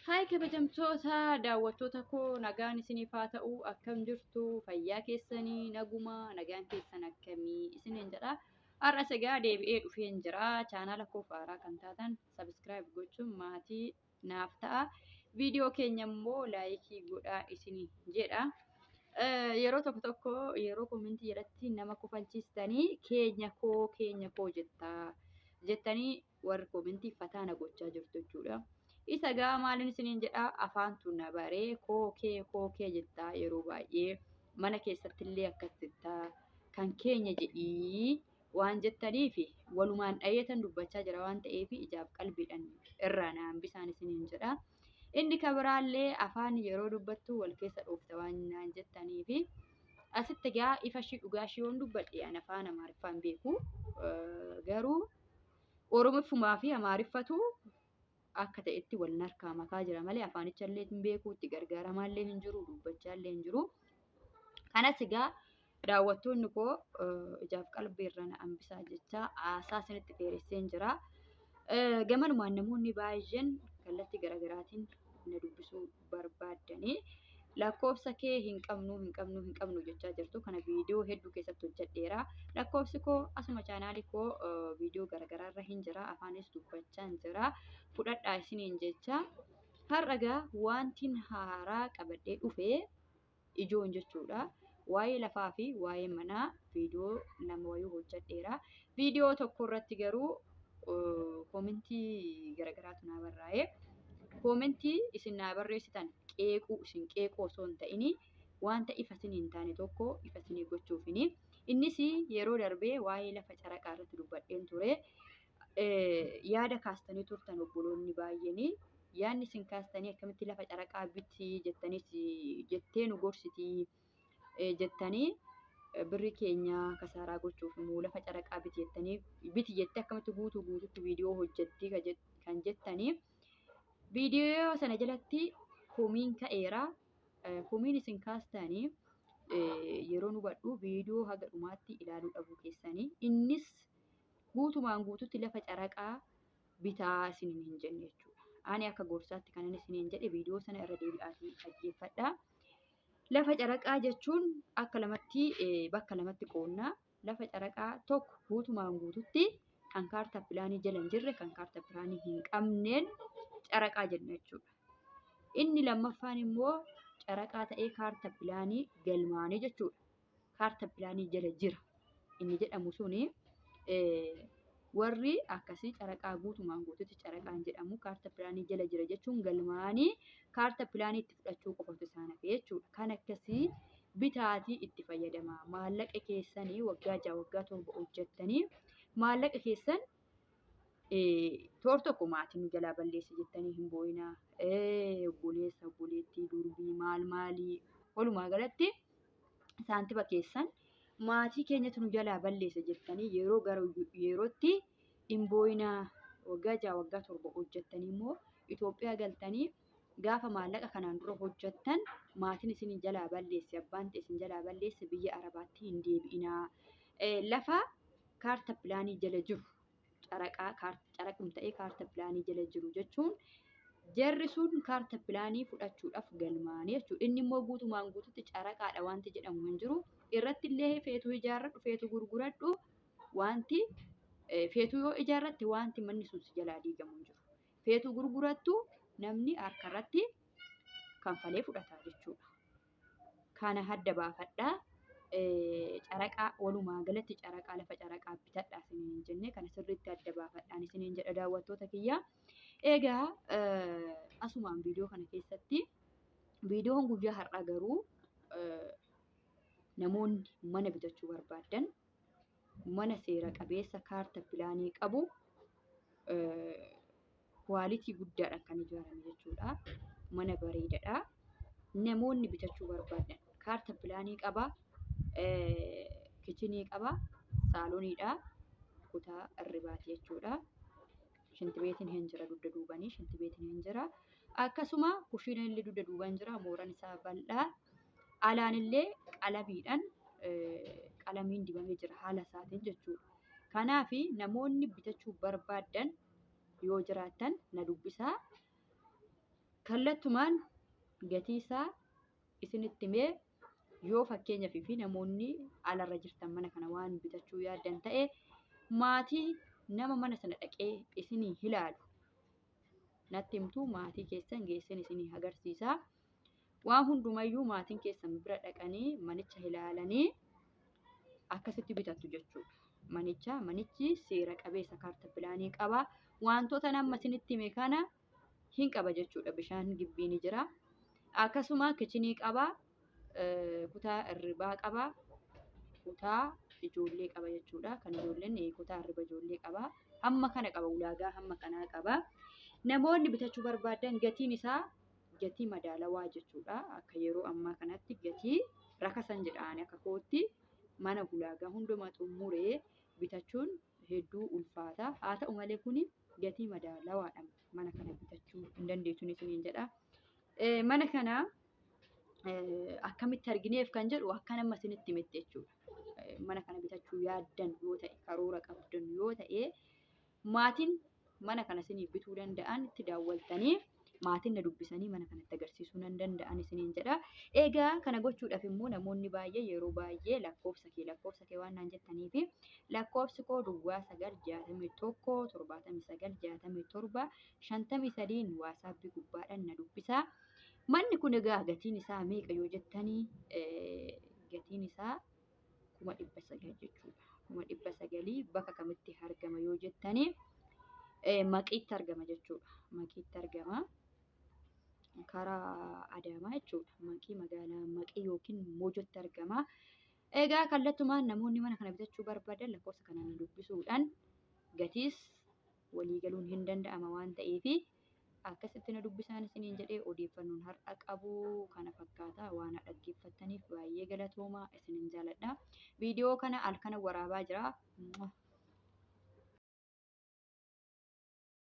Haay kabajamtoota daawwattoota koo, nagaan isiniif haa ta'u. Akkam jirtu? Fayyaa keessanii naguma? Nagaan keessan akkamii isiniin jedha. Har'as egaa deebi'ee dhufeen jira. Chaanaala koo haaraa kan taatan subscribe gochuun maatii naaf ta'a. Viidiyoo keenya immoo like godhaa isinii jedha. Yeroo tokko tokko yeroo comment jalatti nama kofalchiistanii keenya koo keenya koo jettaa jettanii warri comment fataana gochaa jirtu jechuudha. Isa gaa maaliin isiniin jedhaa, afaantu na baree koo kee koo kee jettaa, yeroo baay'ee mana keessatti illee akkas jettaa, kan keenya jedhii waan jettaniif walumaan dhayeetan dubbachaa jira waan ta'eef ijaaf qalbiidhaan irraa na hambisaan isiniin jedha. Inni kan biraallee afaan yeroo dubbattu wal keessa dhoofta waan naan jettaniif asitti gaa ifa ishii dhugaa ishii yoon dubbadhe, ani afaan Amaariffaan beeku, garuu Oromiffumaa fi Amaariffatu akka ta'etti wal harkaa makaa jira malee afaanicha illee hin beeku, itti gargaaramaa illee hin jiru, dubbachaa illee hin jiru. Kanas egaa daawwattoonni koo ijaaf qalbii irra na hambisaa jecha haasaa isinitti dheeresseen jira. Gamanumaan namoonni baay'een kallattii garaagaraatiin na dubbisuu barbaaddanii lakkoofsa kee hin qabnu, hin qabnu, hin qabnu jechaa jirtu. Kana viidiyoo hedduu keessatti hojjedheera. Lakkoofsi koo asuma chaanaalii koo viidiyoo garaagaraa irra hin jira. Afaanis dubbachaa hin jira. Fudhadhaa isiniin jecha. Har'a gaa wantiin haaraa qabadhee dhufee ijoon jechuudha. Waa'ee lafaa fi waa'ee manaa viidiyoo lama wayii hojjedheera. Viidiyoo tokko irratti garuu comment garaagaraatu naa barraa'e. Comment isin naa barreessitan qeequu isin qeequu osoo hin ta'in wanta ifa isin hin taane tokko ifa isinii gochuufini. Innis yeroo darbee waa'ee lafa caraqaa irratti dubbadheen ture. Yaada kaastanii turtan obboloonni baay'een. Yaadni isin kaastanii akkamitti lafa caraqaa bitti jettanis jettee nu gorsitii jettanii, birri keenya kasaaraa gochuuf immoo lafa caraqaa biti jettanii, biti jettee akkamitti guutuu guututti viidiyoo hojjetti kan jettanii, viidiyoo sana jalatti komiin ka'eera. Komiin isin kaastanii yeroo nu hubadhu viidiyoo haga dhumaatti ilaaluu dhabuu keessanii. Innis guutumaan guututti lafa caraqaa bitaa isiniin hin jenne jechuudha. Ani akka gorsaatti kanan isiniin jedhe viidiyoo sana irra deebi'aatii dhaggeeffadhaa. Lafa caraqaa jechuun akka lamatti, bakka lamatti qoonnaa. Lafa caraqaa tokko guutumaan guututti kan kaartaa pilaanii jala hin jirre, kan kaartaa pilaanii hin qabneen caraqaa jenna jechuudha. Inni lammaffaan immoo caraqaa ta'ee kaartaa pilaanii galmaanii jechuudha. Kaartaa pilaanii jala jira inni jedhamu suni, warri akkasii caraqaa guutumaan guututti caraqaan jedhamu kaartaa pilaanii jala jira jechuun galmaanii kaartaa pilaanii itti fudhachuu qofatu isaan hafe jechuudha. Kan akkasii bitaatii itti fayyadamaa. Maallaqa keessanii waggaa 6, waggaa 7 hojjettanii maallaqa keessan toor tokko maatiin nu jalaa balleesse jettanii hin boo'inaa. Obboleessa, obboleettii, durbii, maal maalii, walumaa galatti saantiba keessan maatii keenyatu nu jalaa balleesse jettanii yeroo gara yerootti hin boo'inaa. Waggaa 6, waggaa 7 hojjettanii immoo Itoophiyaa galtanii gaafa maallaqa kanaan dura hojjettan maatiin isin jalaa balleesse, abbaan ta'e isin jalaa balleesse, biyya Arabaatti hin deebi'inaa. Lafa kaarta pilaanii jala jiru, caraqaa caraqum ta'ee kaarta pilaanii jala jiru jechuun jarri sun kaarta pilaanii fudhachuudhaaf galmaanii jechuudha. Inni immoo guutumaan guututti caraqaadha wanti jedhamu hin jiru. Irratti illee feetuu ijaarradhu, feetuu gurguradhu, wanti feetuu yoo ijaarratte wanti manni sun si jalaa diigamu hin jiru. Feetuu gurgurattu, namni harka irratti kanfalee fudhata jechuudha. Kana adda baafadhaa. Caraqaa walumaa galatti caraqaa lafa caraqaa bitadhaa isiniin hin jenne, kana sirriitti adda baafadhaan isiniin jedha, daawwattoota kiyya. Egaa asumaan viidiyoo kana keessatti viidiyoon guyyaa har'aa garuu namoonni mana bitachuu barbaaddan mana seera qabeessa kaarta pilaanii qabu, quality guddaadhaan kan ijaarame jechuudha. Mana bareedaadha. Namoonni bitachuu barbaadan kaarta pilaanii qaba, kitchen qaba, saaloniidha, kutaa hirribaati jechuudha. Shintibeetiin hin jira dugda duubanii, shintibeetiin hin jira. Akkasuma kushiinaan illee dugda duubaan jira, mooraan isaa bal'aa. Alaan illee qalamiidhaan qalamiin dibamee jira haala isaatiin jechuudha. Kanaaf namoonni bitachuu barbaaddan yoo jiraattan na dubbisaa. Kallattumaan gatii isaa isinitti himee, yoo fakkeenyaaf fi namoonni alarra jirtan mana kana waan bitachuu yaaddan ta'e, maatii nama mana sana dhaqee isinii ilaalu natti himtu, maatii keessan geessan isinii agarsiisa. Waan hundumayyuu maatiin keessan bira dhaqanii manicha ilaalanii akkasitti bitattu jechuudha. Manicha, manichi seera qabeessa, kaarta pilaanii qaba. Wantoota nama isinitti hime kana hin qaba jechuudha. Bishaan gibbii ni jira. Akkasuma kichinii qaba. Kutaa hirribaa qaba. Kutaa ijoollee qaba jechuudha. Kan ijoolleen kutaa hirriba ijoollee qaba. Hamma kana qaba, ulaagaa hamma kanaa qaba. Namoonni bitachuu barbaadan gatiin isaa gatii madaalawaa jechuudha. Akka yeroo ammaa kanatti gatii rakasan jedhaan akka kootti mana ulaagaa hundumaa xumuree bitachuun hedduu ulfaata. Haa ta'u malee kuni gatii madaalawaadha. Mana kana bitachuu hin dandeessu isiniin jedha. Mana kana akkamitti argineef kan jedhu akka nama isinitti himetti jechuudha. Mana kana bitachuu yaaddan yoo ta'e, karoora qabdan yoo ta'e, maatiin mana kana isiniif bituu danda'an itti daawwaltanii maatiin na dubbisanii mana kanatti agarsiisuu nan danda'an isiniin jedha. Egaa kana gochuudhaaf immoo namoonni baay'ee yeroo baay'ee lakkoofsa kee, lakkoofsa kee waan naan jettaniifi, lakkoofsi koo 0961 79 67 53 WhatsAppii gubbaadhaan na dubbisaa. Manni kun egaa gatiin isaa meeqa yoo jettanii, gatiin isaa 900,000 jechuudha. 900,000. Bakka kamitti argama yoo jettanii, Maqiitti argama jechuudha. Maqiitti argama. Karaa Adaamaa jechuudha. Maqii, magaalaa Maqii yookiin Mojotti argama. Egaa kallattumaan namoonni mana kana bitachuu barbaadan lakkoofsa kanaan dubbisuudhaan gatiis walii galuun hin danda'ama waan ta'eef akkasitti na dubbisaan isiniin jedhee, odeeffannoon har'a qabu kana fakkaata. Waan dhaggeeffattaniif baay'ee galatoomaa, isinin jaaladha. Viidiyoo kana halkan waraabaa jira.